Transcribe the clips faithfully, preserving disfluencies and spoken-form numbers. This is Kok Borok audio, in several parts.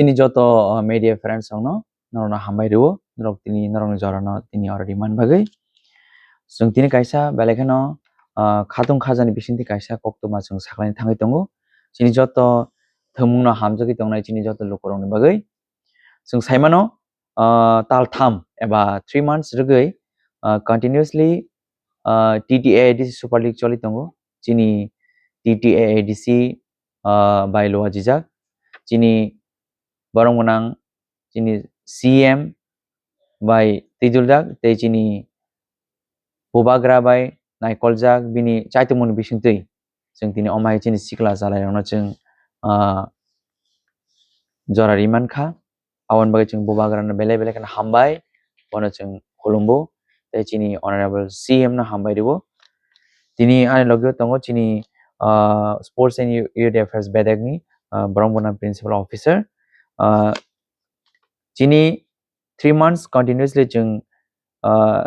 Tini joto, uh, media friends rokno norokno hambai rwo, norok tini norokni jorano tini oro rimani bagwi. Chwng tini kaisa belai kheno, uh, khatung khajani bisingtwi kaisa koktwma chwng saklaina thangwi tongo. Chini joto thwngmungno hamjagwi tongnai chini joto lukurokni bagwi. Chwng saimano, uh, tal tham eba three months rwgwi, uh, continuously, uh, T T A A D C Super League choli tongo. Chini T T A A D C, uh, bai luajijak. Chini borok gwnang chini C M bai twijuljak tei chini bubagra bai naikoljak bini chaitumungni bisingtwi. Chwng tini omai chini sikla chalairokno chwng, ah, jora ri mankha. Aboni bagwi chwng bubagrano belai belai kheno hambai, bono chwng khulumbo tei chini honorable C M no hambai rwo. Tini ani logio tongo chini, ah, Sports and Youth Affairs bedekni, ah, borok bono principal officer. Ah, chini three months continuously chwng, ah,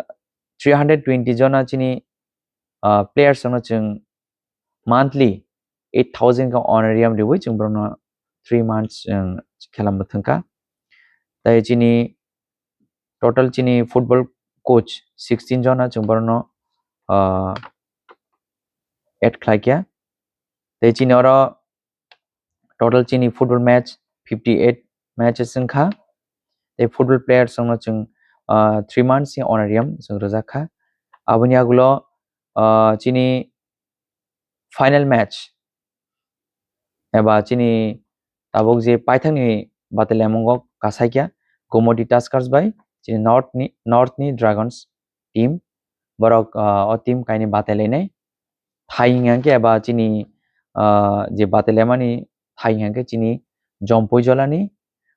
three hundred twenty jona chini, ah, players rokno chwng monthly eight thousand ka honorarium riwi chwng borokno three months, um, khela mwthangkha. Tai chini total chini football coach sixteen jona chwng borokno, ah, add khlaikha. Tai chini oro total chini football match fifty eight matches wngkha. Tai football players rokno chwng, ah, three months ni honorarium chwng rwjak kha. Aboni agulo, ah, chini final match eba chini tabuk je paithakni batelemungo kasaikya Gomoti Tuskers bai chini North ni, North ni Dragons team. Borok, ah, o team kainwi bateleini thai hwnkhe eba chini, ah, je batelemani thai hwnkhe chini Jompuijolani,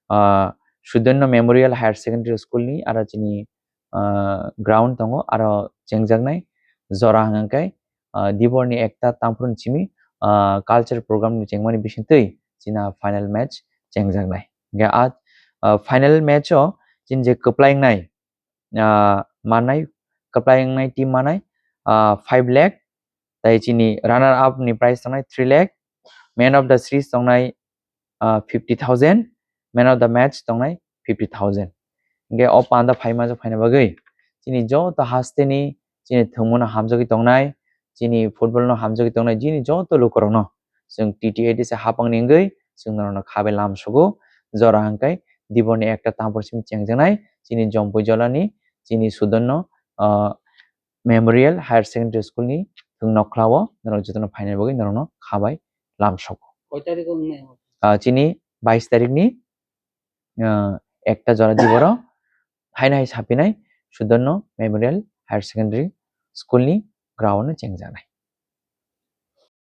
ah, Sudonno Memorial Higher Secondary School ni aro chini, ah, ground tongo, aro chengjaknai jora hwnkhe, ah, Diborni ekta tamphru ni simi, ah, culture program ni chengmani bisingtwi china final match chengjaknai. Hwnkhe a, ah, final match o chini je kwplai wngnai, ah, manai, kwplai wngnai team manai, ah, five lakh, tai chini runner up ni prize tongnai three lakh, man of the series tongnai, ah, fifty thousand, man of the match tongnai fifty thousand. Hwnkhe o panda phaima jok phaina bagwi chini joto hasteni chini thwngmano hamjagwi tongnai, chini football no hamjagwi tongnai, chini joto lukurokno chwng T T A D C hapangni wngwi chwng norokno khabai lam sugo. Jora hwnkhe Diborni ekta tamphru simi chengjaknai chini Jompuijolani chini Sudonno, ah, Memorial Higher Secondary School ni thwng nokhlao norok jotono phaina bagwi norokno khabai lam sugo. Koi tarikh o wngnai? Ah, chini bais tarikh ni, ah, ekta jora Diboro haino hai sapinai Sudonno Memorial Higher Secondary School ni ground o chengjaknai.